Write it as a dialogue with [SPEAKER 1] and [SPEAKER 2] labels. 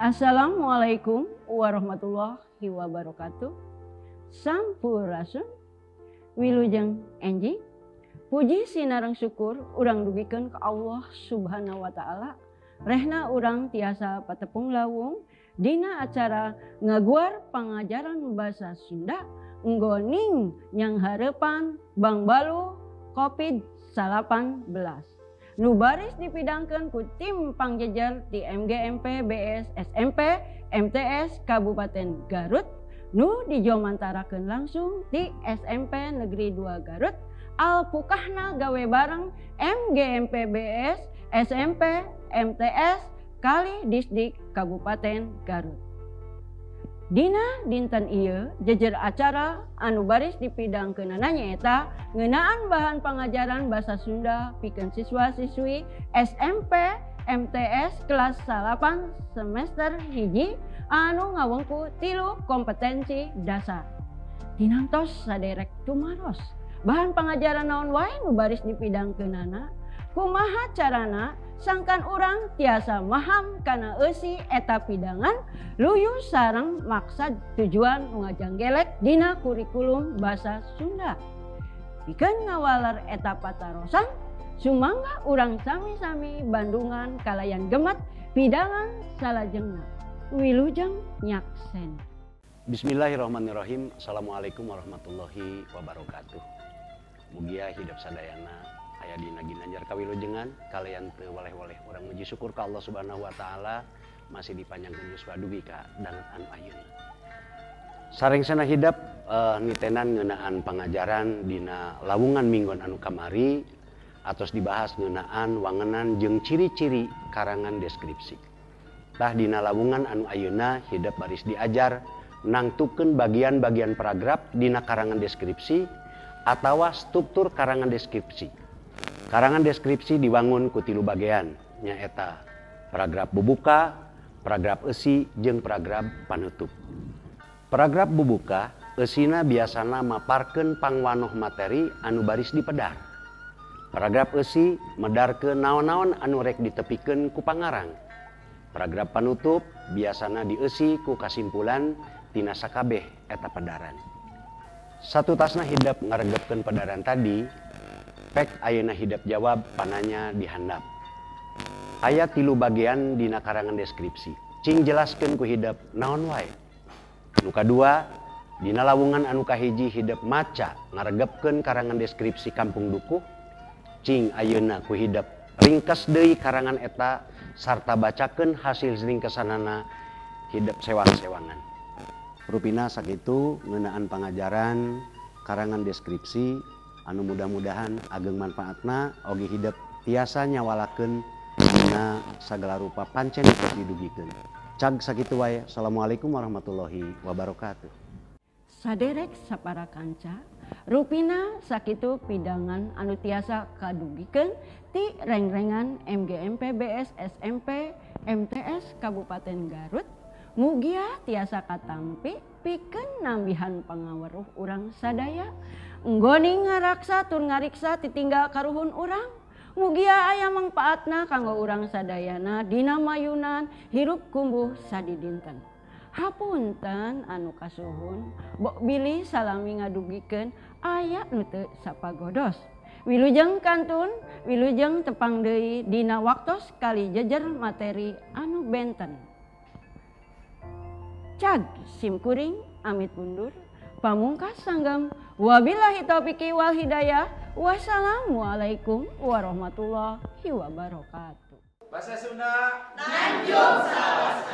[SPEAKER 1] Assalamualaikum warahmatullahi wabarakatuh. Sampurasun, wilujeng enjing. Puji sinareng syukur urang dugikeun ka Allah Subhanahu wa taala. Rehna urang tiasa patepung lawung dina acara ngaguar pangajaran basa Sunda nggoning nyanghareupan Bangbaluh Covid-19. Nu baris dipidangkeun ku tim pangjejer di MGMP BS SMP MTS Kabupaten Garut nu dijomantarakeun langsung di SMP Negeri 2 Garut alpukahna gawe bareng MGMP BS SMP MTS kali Disdik Kabupaten Garut. Dina dinten ieu jejer acara anu baris dipidangkeunana nyaeta ngeunaan bahan pangajaran basa Sunda pikeun siswa-siswi SMP MTS kelas 8 semester 1 anu ngawengku 3 kompetensi dasar. Tinamtos saderek tumaros bahan pangajaran naon wae nu baris dipidangkeunana, kumaha carana sangkan urang tiasa maham kana eusi eta pidangan luyu sareng maksad tujuan ngajanggelek dina kurikulum basa Sunda. Pikeun ngawaler eta patarosan, sumangga urang sami-sami bandungan kalayan gemet pidangan salajengna. Wilujeng nyaksen.
[SPEAKER 2] Bismillahirrahmanirrahim. Assalamualaikum warahmatullahi wabarakatuh. Mugia hidup sadayana aya dina ginanjar kawilujengan kalian teu waleh-waleh. Urang muji syukur ka Allah Subhanahu wa taala masih dipanjangkeun yuswa dugi ka danget anu ayeuna. Sarengsana hidep nitenan ngeunaan pangajaran dina lawungan minggon anu kamari atos dibahas ngeunaan wangenan jeung ciri-ciri karangan deskripsi. Tah dina lawungan anu ayeuna hidep baris diajar nangtukeun bagian-bagian paragraf dina karangan deskripsi atawa struktur karangan deskripsi. Karangan deskripsi diwangun ku 3 bagian, nyaeta paragraf bubuka, paragraf eusi, jeung paragraf panutup. Paragraf bubuka eusina biasana maparkeun pangwanoh materi anu baris dipedar. Paragraf eusi medarkeun naon-naon anu rek ditepikeun ku pangarang. Paragraf panutup biasana dieusi ku kasimpulan tina sakabeh eta pedaran. Satutasna hidep ngaregepkeun pedaran tadi, pek ayeuna hidep jawab pananya dihandap. Aya 3 bagian dina karangan deskripsi. Cing jelaskeun ku hidep naon wae. Nu kadua, dina lawungan anu kahiji hidep maca ngaregepkeun karangan deskripsi Kampung Dukuh. Cing ayeuna ku hidep ringkes deui karangan eta sarta bacakeun hasil ringkesanana hidep sewang-sewangan. Rupina sakitu ngeunaan pangajaran karangan deskripsi anu mudah-mudahan ageng manfaatna oge hidep tiasa nyawalakeun dina sagala rupa pancen tos didugikeun. Cag sakitu wae. Assalamualaikum warahmatullahi wabarakatuh.
[SPEAKER 1] Saderek sapara kanca, rupina sakitu pidangan anu tiasa kadugikeun ti rengrengan MGMP BS SMP MTS Kabupaten Garut. Mugia tiasa katampi pikeun nambihan pangaweruh urang sadaya. Nggoning ngaraksa tur ngariksa titinggal karuhun urang. Mugia aya mangpaatna kanggo urang sadayana dina mayunan hirup kumbuh sadidinten. Hapunten anu kasuhun, bok bilih salami ngadugikeun aya nu teu sapagodos. Wilujeng kantun, wilujeng tepang deui dina waktos kali jejer materi anu benten. Cag simkuring amit mundur pamungkas sanggam wabillahi taufiqi wal hidayah. Wassalamualaikum warahmatullahi wabarakatuh.
[SPEAKER 3] Bahasa Sunda
[SPEAKER 4] Nanjung salawasna.